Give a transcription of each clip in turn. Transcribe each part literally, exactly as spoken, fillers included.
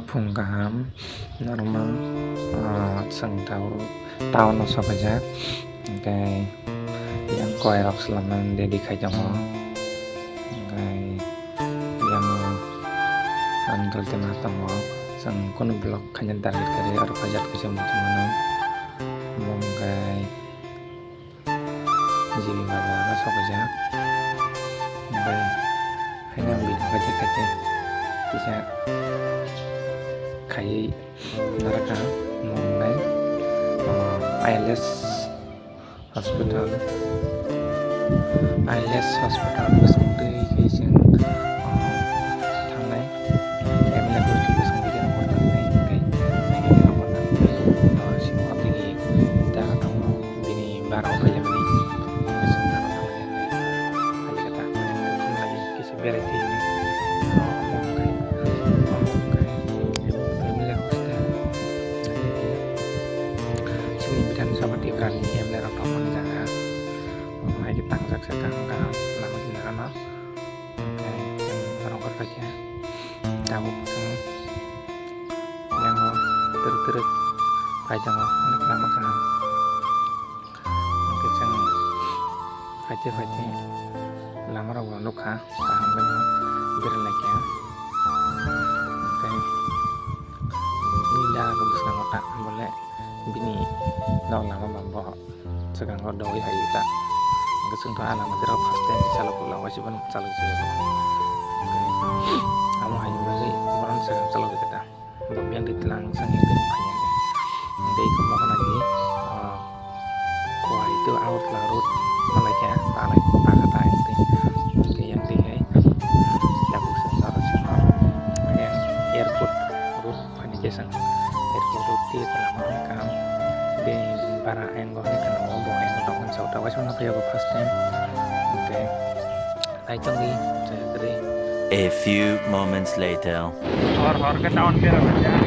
Phung kaham, normal, ah, chwng tabuk town o sopaijak, hwnkhe yang kowai rok swlamnani ready khai tongo, hwnkhe yang android ma tongo, chwng kunu vlog khaina target khe oro paijak kaisa muchung mano, omo hwnkhe. Jili baba no sokaijak. Hwnkhe haino ang video khaite khaite kisa khaiwi narwkha, omo wngnai, ah, I L S hospital, I L S hospital bwswng twi khe chwng, ah, thangnai, M L A bwswng twi bwswng twi khe nokbar thangnai, hwnkhe chwng M L A nokbar thangnai, ah, simi twi da tongo. Bini bara o phailai mani, chwng nana thanglainai. Phaikhe ta, chwng lai kisa berai twi hwnwi, omo wngkha, omo wngkha, M L A hostel, chini Bidhan Sabha Tripura ni M L A rok tongmani jaga, omo hai khe tangjak se kaham kaham lama kisa ano, hwnkhe chwng norok phaikha, tabuk chwng yang o twrwk twrwk phai tongo, onek lama kaham. Hwnkhe chwng phaite phaite lamarokbo nukha, kaham khe no beralaikha. Hwnkhe nini dara bo bwskango ta, bole bini nok lama ba bo swkango dogwi hai ta. Hwnkhe chwngkhe ah lama dirok first time chalok rwla, waisa bono chalok se. Hwnkhe amo hai bagwi bono swkang chalok rwkha ta. Bo biyang twi tlang sang yang twi phai ya. Tei iko ma khana di, ah, kowai twi aur tlang road ma lai kha, ta lai pa kha ta yang twi. Tei yang twi hai, hmm, tabuk se aro se aro yang airport road phani khe sang. Airport road twi tala ma kaham. Tei bara ayang bo hai khana bo ayang bo tong sa ta waisa no phai ya bo first time. Hwnkhe. Naitongdi, chayakri. A few moments later. Hor hor khe town bera bai jak.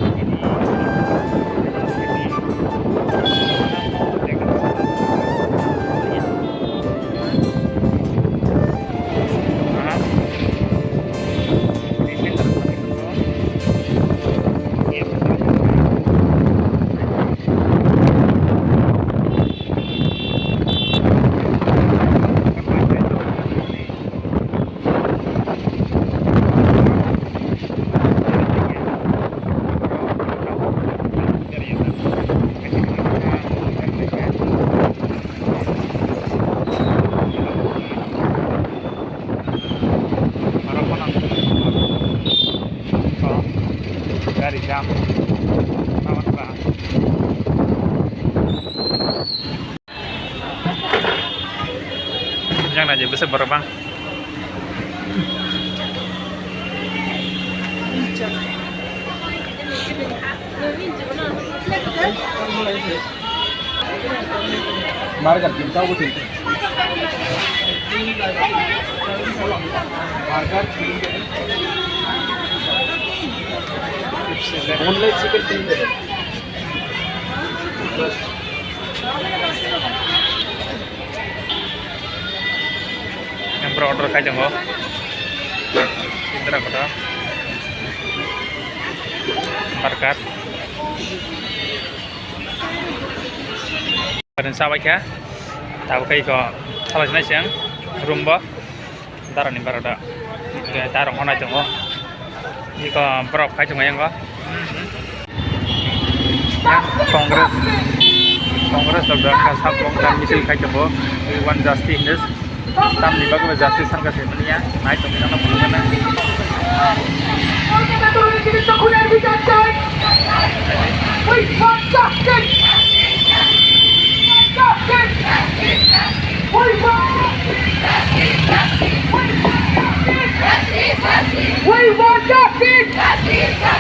Gari jam. Yang na je besar berapa? Burger tin tau tin. Burger tin. Only chicken tin. Yang pro order kai jango. Indra kota. Burger. Karin sabai kha. Tabo kai ko thalai sinai seng room bo. Darani baroda. Ke darong honai tongo. Iko borok khai tongo yango. Congress, Congress rok da kha sap long tam misil khai tongo. We want justice in this. Tamni bagwi justice thangka se mania. Nai tongwi nang phulukna. We want justice! Justice! We want justice! We want justice! We want justice!